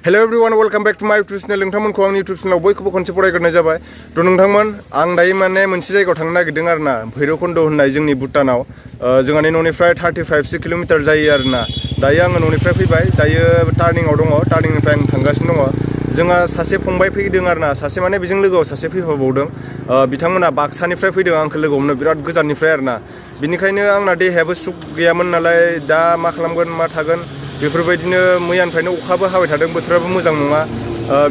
Hello everyone, welcome back to my YouTube channel. नोंथांमोनखौ आंनि YouTube channel बयखौबो खनसे फरायग्रोनाय जाबाय। थ' नोंथांमोन आं दायो माने मोनसे जायगायाव थांनो नागिरदों आरोना भैरबकुन्द होननाय जोंनि भुटानाव जोंहानि न'निफ्राय 35 किल'मिटार जायो आरोना। दायो आङो न'निफ्राय फैबाय, दायो टार्निंआव दङ, टार्निंनिफ्राय आं थांगासिनो दङ। जोंहा सासे फंबाय फैदों आरोना, सासे माने बेजों लोगोआव सासे फैफाबावदों। बिथांमोना बाक्सानिफ्राय फैदों, आंखौ लोगो हमनो बिराद गोजाननिफ्राय आरोना। बिनिखायनो आंना देहायाबो सुख गैयामोन नालाय, दा मा खालामगोन मा थागोन बेफोरबायदिनो मैयानिफ्रायनो अखाबो हाबाय थादों, बोथोराबो मोजां नङा।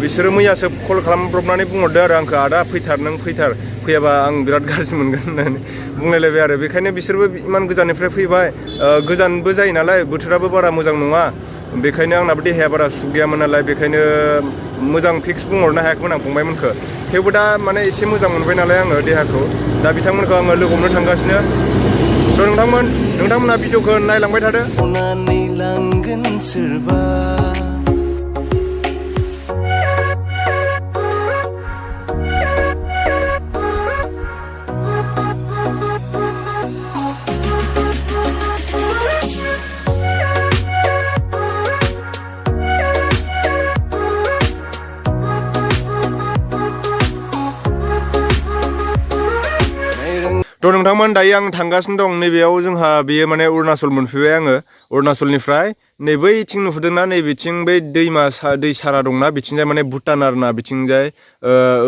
बिसोरो मैयासो कल खालामब्रबनानै बुंहरदो आरो आंखौ, आदा फैथार, नों फैथार, फैयाबा आं बिराद गाज्रि मोनगोन होननानै बुंलायलायबाय आरो। बेखायनो बिसोरबो इमान गोजाननिफ्राय फैबाय, गोजानबो जायो नालाय, बोथोराबो बारा मोजां नङा। बेखायनो आंनाबो देहाया बारा सुख गैयामोन नालाय, बेखायनो मोजां फिक्स बुंहरनो हायाखैमोन आं फंबायमोनखौ। थेवबो दा माने एसे मोजां मोनबाय नालाय आङो देहाखौ, दा बिथांमोनखौ आङो लोगो हमनो थांगासिनो। थ' नोंथांमोना भिडिअखौ नायलांबाय थादो। थ' नोंथांमोन दायो आं थांगासिनो दं, नैबेयाव जोंहा बेयो माने अरुणाचल मोनफैबाय आङो। अरुणाचलनिफ्राय नै बैथिं नुहुरदोंना, नैबेथिं बै दै सारा दंना, बिथिंजाय माने भुटान आरोना, बिथिंजाय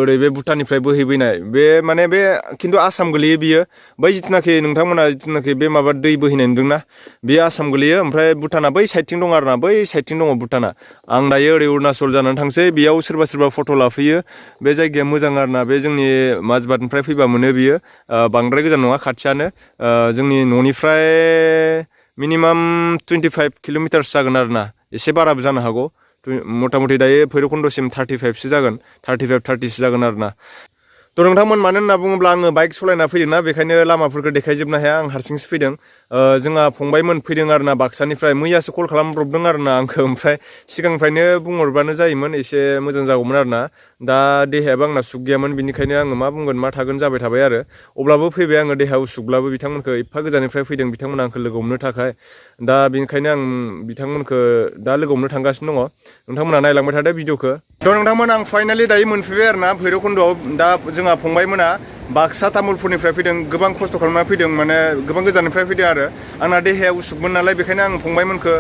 ओरै बे भुटाननिफ्राय बोहैबोनाय बे माने बे खिन्थु आसाम गोलैयो बियो। बै जिथुनाखि नोंथांमोना जिथुनाखि बे माबा दै बोहैनाय नुदोंना, बेयो आसाम गोलैयो। ओमफ्राय भुटाना बै साइडथिं दं आरोना, बै साइडथिं दङ भुटाना। आं दायो ओरै अरुणाचल जानानै थांसै, बेयाव सोरबा फट' लाफैयो। बे जायगाया मोजां आरोना, बे जोंनि माजबाटनिफ्राय फैबा मोनो बियो, बांद्राय गोजान नङा, खाथियानो। जोंनि न'निफ्राय मिनिमाम 25 किल'मिटारसो जागोन आरोना, एसे बाराबो जानो हागौ। मथा मथि दायो भैरबकुन्दसिम 35सो जागोन, 30सो जागोन आरोना। थ' नोंथांमोन, मानो होनना बुङोब्ला आङो बाइक सालायना फैदोंना, बेखायनो लामाफोरखौ देखायजोबनो हाया, आं हारसिंसो फैदों। जोंहा फंबायमोन फैदों आरोना बाक्सानिफ्राय, मैयासो कल खालामब्रबदों आरोना आंखौ। ओमफ्राय सिगांनिफ्रायनो बुंहरबानो जायोमोन, एसे मोजां जागौमोन आरोना। दा देहायाबो आंना सुख गैयामोन, बिनिखायनो आङो मा बुंगोन मा थागोन जाबाय थाबाय आरो। अब्लाबो फैबाय आङो, देहा उसुखब्लाबो बिथांमोनखौ एफा गोजाननिफ्राय फैदों, बिथांमोना आंखौ लोगो हमनो थाखाय। दा बेनिखायनो आं बिथांमोनखौ दा लोगो हमनो थांगासिनो दङ। नोंथांमोना नायलांबाय थादो भिडिअखौ। थ' नोंथांमोन, आं फाइनालि दायो मोनफैबाय आरोना भैरबकुन्दआव। दा जोंहा फंबायमोना बाक्सा तामुलपुरनिफ्राय फैदों, गोबां खस्थ' खालामना फैदों, माने गोबां गोजाननिफ्राय फैदों आरो। आंना देहाया उसुखमोन नालाय, बेखायनो आं फंबायमोनखौ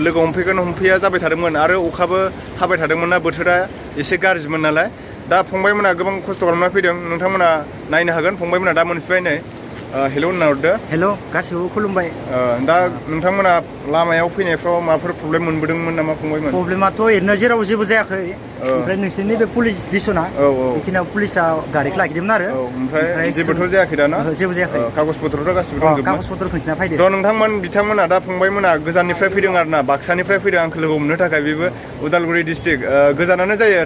लोगो हमफैया जाबाय थादोंमोन। आरो अखाबो हाबाय थादोंमोन ना, बोथोरा एसे गाज्रिमोन नालाय। दा फंबायमोना गोबां खस्थ' खालामना फैदों, नोंथांमोना नायनो हागोन। फंबायमोना दा मोनफैबाय नै, हेल' होनना हरदो। हेल' गासिबो खुलुमबाय। दा नोंथांमोना लामायाव फैनायफ्राव माबाफोर प्रब्लेम मोनबोदोंमोन नामा फंबायमोन? प्रब्लेमाथ' ओरैनो जेराव जेबो जायाखै। ओमफ्राय नोंसोरनि बे पुलिस स्टेसना, बेखिनियाव पुलिसा गारिखौ लाखिदोंमोन आरो। ओमफ्राय जेबोथ' जायाखै दाना? जेबो जायाखै। कागज पत्रथ' गासिबो दंजोबो? कागज पत्र खिन्थिना फैदो। थ' बिथांमोना दा फंबायमोना गोजाननिफ्राय फैदों आरोना, बाक्सानिफ्राय फैदों आंखौ लोगो हमनो थाखाय। बेबो उदालगुरि डिस्ट्रिक्ट, गोजानानो जायो,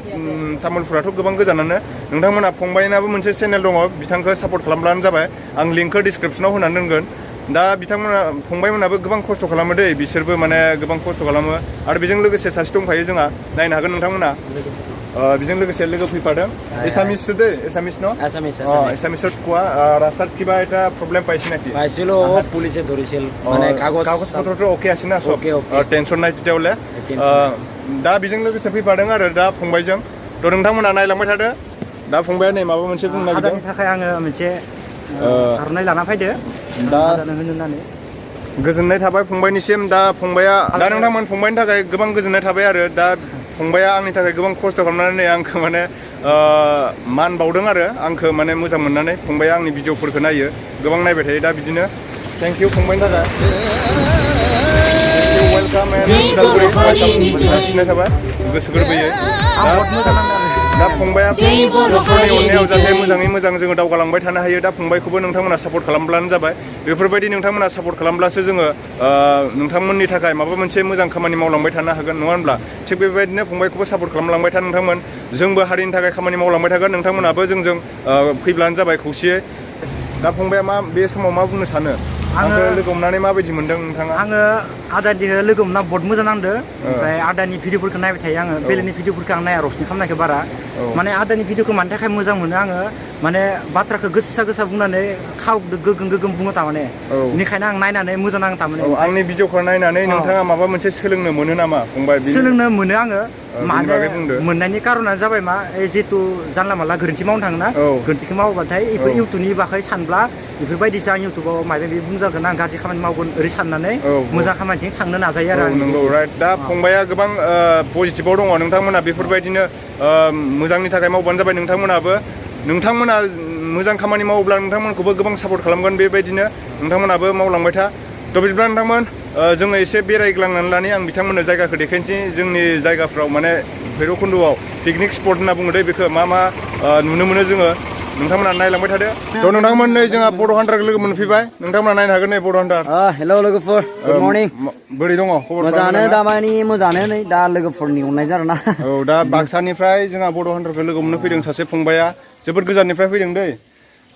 तामुलपुराथ' गोबां गोजानानो। नोंथांमोना फंबायनाबो मोनसे चेनेल दङ, बिथांखौ सापर्ट खालामब्लानो जाबाय। आं लिंकखौ डिसक्रिपसनाव होनानै दोनगोन। दा बिथांमोना फंबायमोनाबो गोबां खस्थ' खालामो दै, बिसोरबो माने गोबां खस्थ' खालामो। आरो बेजों लोगोसे सासे दंफायो जोंहा, नायनो हागोन नोंथांमोना। बेजों लोगोसे लोगो फैफादों, एसामिससो दै, एसामिस ন? এছামিছত কোৱা। ৰাস্তাত কিবা এটা প্ৰব্লেম পাইছে নেকি? পাইছিলো, পুলিচে ধৰিছিল, মানে কাগজ পত্ৰটো অ'কে আছে না চব? টেনশ্যন নাই তেতিয়াহ'লে। दा बेजों लोगोसे फैफादों आरो दा फंबायजों। थ' नोंथांमोना नायलांबाय थादो। दा फंबाया नै माबा मोनसे बुंनो नागिरदों। आदानि थाखाय आङो मोनसे आर'नाइ लाना फैदो, दा होननानै गोजोननाय थाबाय फंबायनिसिम। दा फंबाया, दा नोंथांमोन फंबायनि थाखाय गोबां गोजोननाय थाबाय आरो। दा फंबाया आंनि थाखाय गोबां खस्थ' खालामनानै आंखौ माने मान बावदों आरो, आंखौ माने मोजां मोननानै। फंबाया आंनि भिडिअफोरखौ नायो, गोबां नायबाय थायो। दा बिदिनो थेंक इउ फंबायनि थाखाय। वेलकाम उदालगुरि, गोजोननाय थाबाय गोसो गोरबोयै। दा फंबाया बर'फोरनि अननायाव जाहाथे मोजाङै मोजां जोङो दावगालांबाय थानो हायो। दा फंबायखौबो नोंथांमोना सापर्ट खालामब्लानो जाबाय। बेफोरबायदि नोंथांमोना सापर्ट खालामब्लासो जोङो नोंथांमोननि थाखाय माबा मोनसे मोजां खामानि मावलांबाय थानो हागोन, नङा होनब्ला? थिग बेबायदिनो फंबायखौबो सापर्ट खालामलांबाय था नोंथांमोन। जोंबो हारिनि थाखाय खामानि मावलांबाय थागोन, नोंथांमोनाबो जोंजों फैब्लानो जाबाय खौसेयै। दा फंबाया मा बे समाव मा बुंनो सानो? आंखौ लोगो हमनानै माबायदि मोनदों नोंथाङा? आङो आदानिखौ लोगो हमना बहुत मोजां नांदों। ओमफ्राय आदानि भिडिअफोरखौ नायबाय थायो आङो, बेलेगनि भिडिअफोरखौ आं नाया, रसनि खालामनायखौ बारा। माने आदानि भिडिअखौ मानि थाखाय मोजां मोनो आङो, माने बाथ्राखौ गोसा गोसा बुंनानै खाव गोगोम बुङो थारमाने बेनिखायनो आं नायनानै मोजां नाङो थारमाने आंनि भिडिअखौ नायनानै नोंथाङा माबा मोनसे सोलोंनो मोनो नामा फंबाय सोलोंनो मोनो आङो माने मोननायनि कारनानो जाबाय मा जिहेतु जानला मानला गोरोन्थि मावनो थाङोना गोरोन्थिखौ मावोबाथाय बेफोर इउटुबनि बागै सानब्ला बेफोरबायदिसो आं इउटुबाव माबा माबि बुंजागोन आं गाज्रि खामानि मावगोन ओरै साननानै मोजां खामानिथिं थांनो नाजायो आरो आं नंगौ राइट दा फंबाया गोबां पजिटिभाव दङ नोंथांमोना बेफोरबायदिनो मोजांनि थाखाय मावबानो जाबाय नोंथांमोना मोजां खामानि मावोब्ला नोंथांमोनखौबो गोबां सापर्ट खालामगोन बेबायदिनो नोंथांमोनाबो मावलांबाय था थ' बिदिब्ला नोंथांमोन जोङो एसे बेरायग्लांनानै लानि आं बिथांमोननो जायगाखौ देखायनोसै जोंनि जायगाफ्राव माने भैरबकुन्द'आव पिकनिक स्पट होनना बुङो दै बेखौ मा नुनो मोनो जोङो नोंथांमोना नायलांबाय थादो थ' नोंथांमोन नै जोंहा बर' हान्टारखौ लोगो मोनफैबाय नोंथांमोना नायनो हागोन नै बर' हान्टार हेल' लोगोफोर गुड मर्निं बोरै दङ मोजाङानो दामानि मोजाङानो नै दा लोगोफोरनि अननाय जादोंना दा बाक्सानिफ्राय जोंहा बर' हान्टारखौ लोगो मोननो फैदों सासे फंबाया जोबोद गोजाननिफ्राय फैदों दै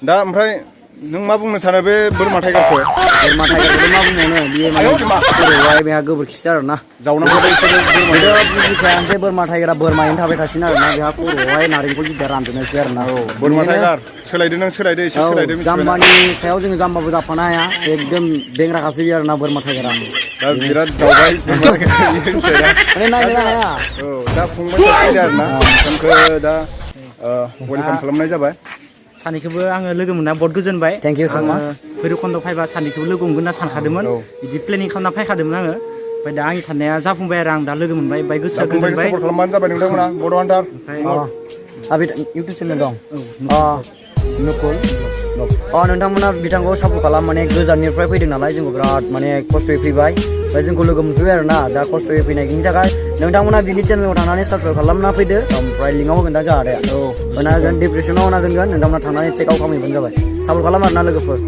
दा ओमफ्राय नों मा बुंनो सानो बे बोरमा टाइगारखौ मा बुंबावनो बियो माने खर'आवहाय बेहा गोबोरखिसो आरोना जावनांगौ बुजिखायानोसै बोरमा टाइगारा बोरमायैनो थाबाय थासिगोन आरोना बेहा खर'आवहाय नारेंखल गिदिर रानजोबनोसै आरोना बोरमा टाइगार सोलायदो नों सोलायदो एसे सोलायदो जाम्बानि सायाव जोङो जाम्बाबो जाफानो हाया एकदम बेंग्राखासो आरोना बोरमा टाइगारा दा बिराद दावबाय माने नायनो हाया दा फंबाय फैदो आरोना नोंखौ दा वेलकाम खालामनाय जाबाय सानैखौबो आङो लोगो मोनना बहुत गोजोनबाय थेंक इउ सो माच भैरबकुन्द' फैबा सानैखौबो लोगो मोनगोन होनना सानखादोंमोन बिदि प्लेनिं खालामना फैखादोंमोन आङो ओमफ्राय दा आंनि साननाया जाफुंबाय आरो आं दा लोगो मोनबाय ओमफ्राय गोसोआ गोजोनबाय सापर्ट खालामबानो जाबाय नोंथांमोना बर' हान्टार इउटुब चेनेल दं नोंथांमोना बिथांखौ सापर्ट खालाम माने गोजाननिफ्राय फैदों नालाय जोंखौ बिराद माने खस्थ'यै फैबाय ओमफ्राय जोंखौ लोगो मोनफैबाय आरोना दा खस्थ'यै फैनायनि थाखाय नोंथांमोना बिनि चेनेलाव थांनानै साबसक्राइब खालामना फैदो ओमफ्राय लिंकआव होगोन दा जोंहा आदाया होना होगोन डिसक्रिपसनाव होना दोनगोन नोंथांमोना थांनानै चेक आउट खालामहैबानो जाबाय सापर्ट खालाम आरोना लोगोफोर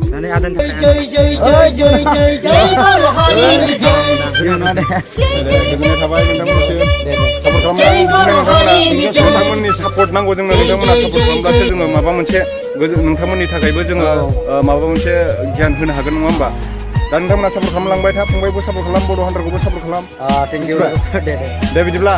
नोंथांमोननि सापर्ट नांगौ जोंनो नोंथांमोना सापर्ट खालामब्लासो जोङो माबा मोनसे नोंथांमोननि थाखायबो जोङो माबा मोनसे गियान होनो हागोन नङा होमबा दा नोंथांमोना सापर्ट खालामलांबाय था फंबायबो सापर्ट खालाम बर' हान्टारखौबो सापर्ट खालाम थेंक इउ दे बिदिब्ला